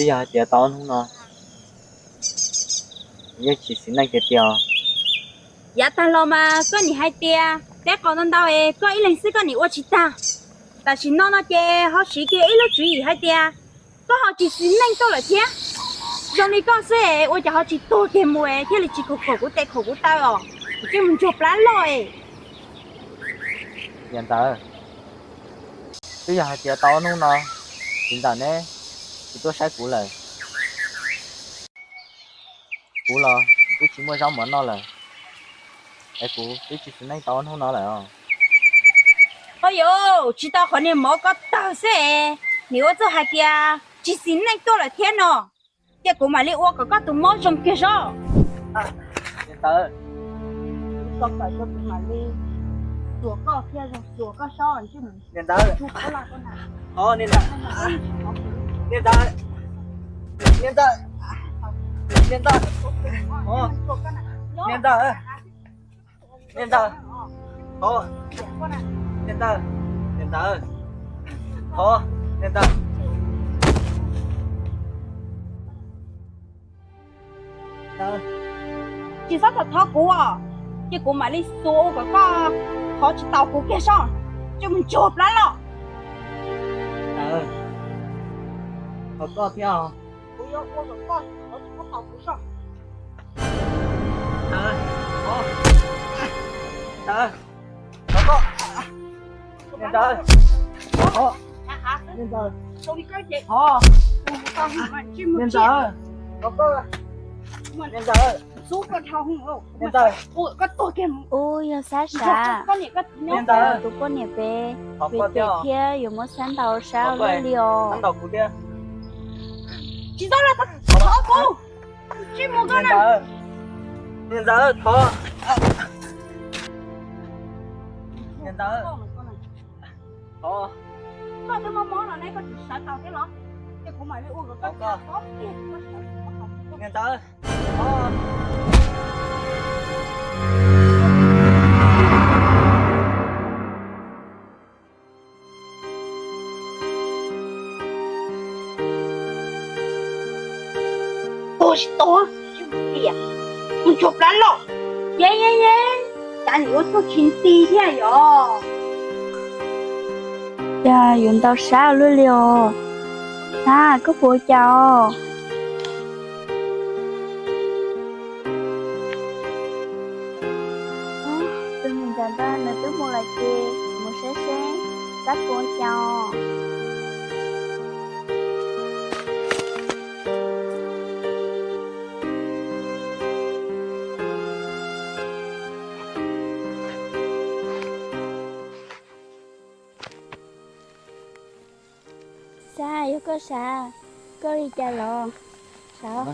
Twb yog hais tias tau ob hnub no yeej tsis xis neej tiag tiag. Yav tag los mas koj nim hais tias teb qos ntau ntau es koj ib leeg xwb koj nim ua tsis tag. Tam sim no no ces ho siv kiag ib lub tswv yim hais tias koj ho tsis xis neej tuaj lawm thiab. Zoo li koj xwb es ua cas ho tsis tuag kiag mus es thiaj li tsis khaum khaum kuv tes khaum kuv taw os, kuv cia mus ntsuag plab loj es. Niam ntawd, twb yog hais tias tau ob hnub no txiv ntxawm neb tsis tuaj saib kuv lawm, kuv los twb tsis muaj zaub mov noj lawm, es kuv twb tsis xis neej tau ob hnub no lawm os. Au yau, tsis tau qhov niag mov ko tawg xwb es nim ua txuj hais tias tsis xis neej tuaj lawm thiab no, ces kuv mam li ua kom koj tus mob zoo kiag sob. Niam ntawd, koj kawm koj kuv mam li xyuas koj thiab zoo xyuas koj sob. Niam ntawd, niam ntawd, niam ntawd, niam ntawd, niam ntawd, niam ntawd, niam ntawd, thov, niam ntawd, niam ntawd, thov, niam ntawd. Tsis txhob thov kuv os, ces kuv mam li xyuas ua kom koj thov tsis tau kuv kiag sob, cia mus ntsuag plab loj. Thov koj thiab os. Kuv yuav ua kom koj thov tsis tau kuv sob. Ntawd, thov koj, niam ntawd, thov, niam ntawd, thov, niam ntawd, thov koj, niam ntawd, niam ntawd. Ub, yog Xab sav, niam ntawd, tus poj niam pem, vim tias thiab yuav muab Xab ntaus sab ua luaj li os. Tsis txhob los thov kuv, tsis mus koj na. Niam ntawd, thov, niam ntawd, thov. Koj twb mob mob no ne, koj tsis sawv tau thiab los? Ces kuv mam li ua kom koj, niam ntawd. Tuag tsis tuag, mus ntsuag plab loj. Ye ye ye, cas nim ua tuag tsis nti thiab yom? Cas yuav ntaus sab ua luaj li os. Xab, koj puas ua cas os? Tus niam ntawd nws twb mus lawm ces mus saib seb Xab puas ua cas os. Xab, yog koj Xab, koj li cas los? Xab,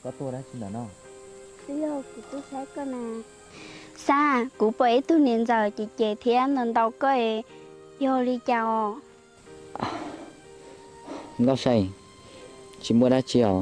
koj tuaj dab tsi ntawm no? Twb yog kuv tuaj saib koj na. Xab, kuv pom ib tug niam ntxawm ces ces thiab ntaus ntaus koj es yog li cas os? Nkauj Seej, tsis muaj dab tsi os.